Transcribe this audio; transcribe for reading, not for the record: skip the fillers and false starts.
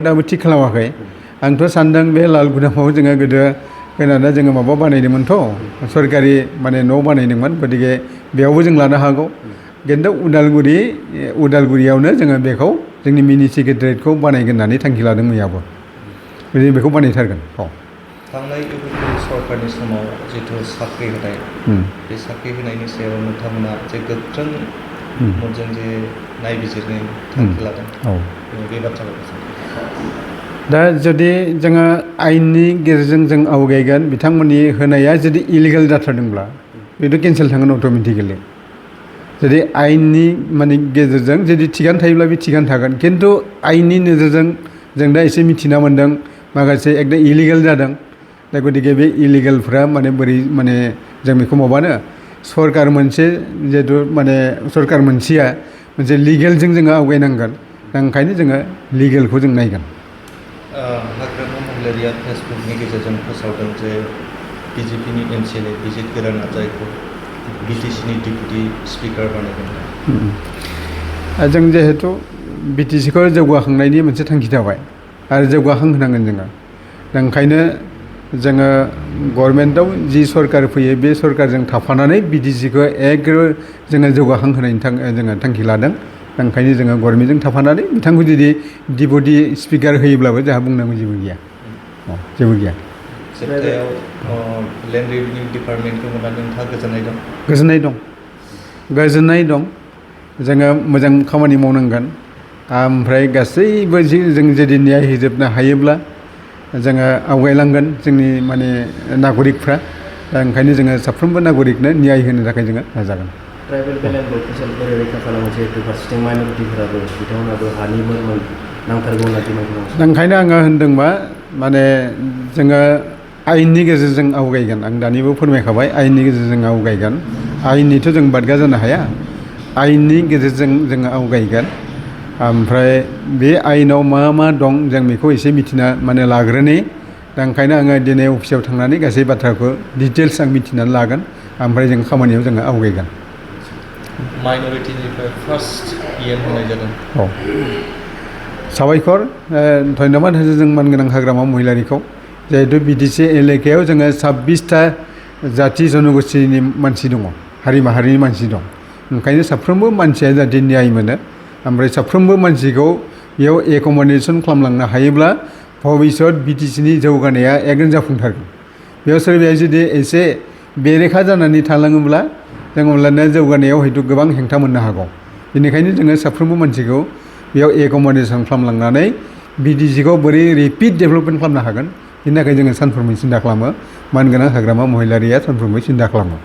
दाबो थिग खालामाखै आंथ' सानदों बे लालगुदामाव जोङो गोदो फैनानै जोङो माबा बानायदोंमोनथ' सरकारि माने न' बानायदोंमोन गतिके बेयावबो जों लानो हागौ खिन्थु उदालगुरियावनो जोङो बेखौ जोंनि मिनि सेक्रेटारियेटखौ बानायगोन होननानै थांखि लादों मैयाबो जों बेखौ बानायथारगोन थांनाय सरकारनि समाव जिथु साख्रि होनाय बे साख्रि होनायनि सायाव नोंथांमोना जे गोख्रों मोनजों जे नायबिजिरनायनि थांखि लादों बे बाथ्राखौ दा जुदि जोङो आयेननि गेजेरजों जों आवगायगोन बिथांमोननि होनाया जुदि इलिगेल जाथारदोंब्ला बेथ' केन्सेल थांगोन अट'मेटिकेलि जुदि आयेननि माने गेजेरजों जुदि थिगानो थायोब्ला बे थिगानो थागोन खिन्थु आयेननि नोजोरजों जों दा एसे मिथिना मोन्दों माखासे एकदम इलिगेल जादों दा गतिके बे इलिगेलफ्रा माने बोरै माने जों बेखौ माबानो सरकार मोनसे जिहेतु माने सरकार मोनसेया मोनसे लिगेलजों जोङो आवगायनांगोन दा ओंखायनो जोङो लिगेलखौ जों नायगोन हाग्रामा महिलारिया फेसबुकनि गेजेरजों फोसावदों जे बिजेपिनि एमसिएलए बिजित गोरा नार्जारिखौ बिटिसिनि डिपुटि स्पिकार बानायगोन जों जिहेतु बिटिसिखौ जौगाखांनायनि मोनसे थांखि थाबाय आरो जौगाखां होनांगोन जोङो दा ओंखायनो जोङो गभर्नमेन्टआव जि सरकार फैयो बे सरकारजों थाफानानै बिटिसिखौ एकदम जोङो जौगाखां होनायनि जोङो थांखि लादों ओंखायनो जोङो गभर्नमेन्टजों थाफानानै बिथांखौ जुदि डिपुटि स्पिकार होयोब्लाबो जोंहा बुंनांगौ जेबो गैया जेबो गैया जोबथायाव लेन्ड रेभिनिउ डिपार्टमेन्टखौ मोननानै नोंथाङा गोजोननाय दं जोङो मोजां खामानि मावनांगोन ओमफ्राय गासैबो जों जुदि न्याय होजोबनो हायोब्ला जोङो आवगायलांगोन जोंनि माने नागरिकफ्रा दा ओंखायनो जोङो साफ्रोमबो नागरिकनो न्याय होनो थाखाय जोङो नाजागोन ट्राइबेल बेलेन्स बोरै रैखा खालामो जिहेतु फारसेथिं माइनरिटिफोराबो बिथांमोनाबो हानि नांथारगौ होनना डिमान्ड खालामो ओंखायनो आङो होनदोंबा माने जोङो आयेननि गेजेरजों आवगायगोन आं दानिबो फोरमायखाबाय आयेननि गेजेरजों आवगायगोन आयेननिथ' जों बादगा जानो हाया आयेननि गेजेरजों जोङो आवगायगोन ओमफ्राय बे आयेनाव मा दं जों बेखौ एसे मिथिना माने लाग्रोनि दा ओंखायनो आङो दिनै अफिसाव थांनानै गासै बाथ्राखौ डिटेल्स आं मिथिनानै लागोन ओमफ्राय जों खामानियाव जोङो आवगायगोन माइनरिटिनिफ्राय फार्स्ट इएम होनाय जादों साबायखर धन्यबाद होयो जों मानगोनां हाग्रामा महिलारिखौ जिहेतु बिटिसि एलेकायाव जोङो 26टा जाथि जनगोष्ठीनि मानसि दङ हारि माहारिनि मानसि दं ओंखायनो साफ्रोमबो मानसिया जाहाथे न्याय मोनो ओमफ्राय साफ्रोमबो मानसिखौ बेयाव एकमडेसन खालामलांनो हायोब्ला भबिष्यत बिटिसिनि जौगानाया एकदम जाफुंथारगोन बेयाव सोरबाया जुदि एसे बेरेखा जानानै थालाङोब्ला जों अब्लानो जौगानायाव हयथ' गोबां हेंथा मोननो हागौ बेनिखायनो जोङो साफ्रोमबो मानसिखौ बेयाव एकमडेसन खालामलांनानै बिटिसिखौ बोरै रेपिड डेभेलपमेन्ट खालामनो हागोन बेनि थाखाय जोङो सानफ्रोमबो सिन्था खालामो मानगोनां हाग्रामा महिलारिया सानफ्रोमबो सिन्था खालामो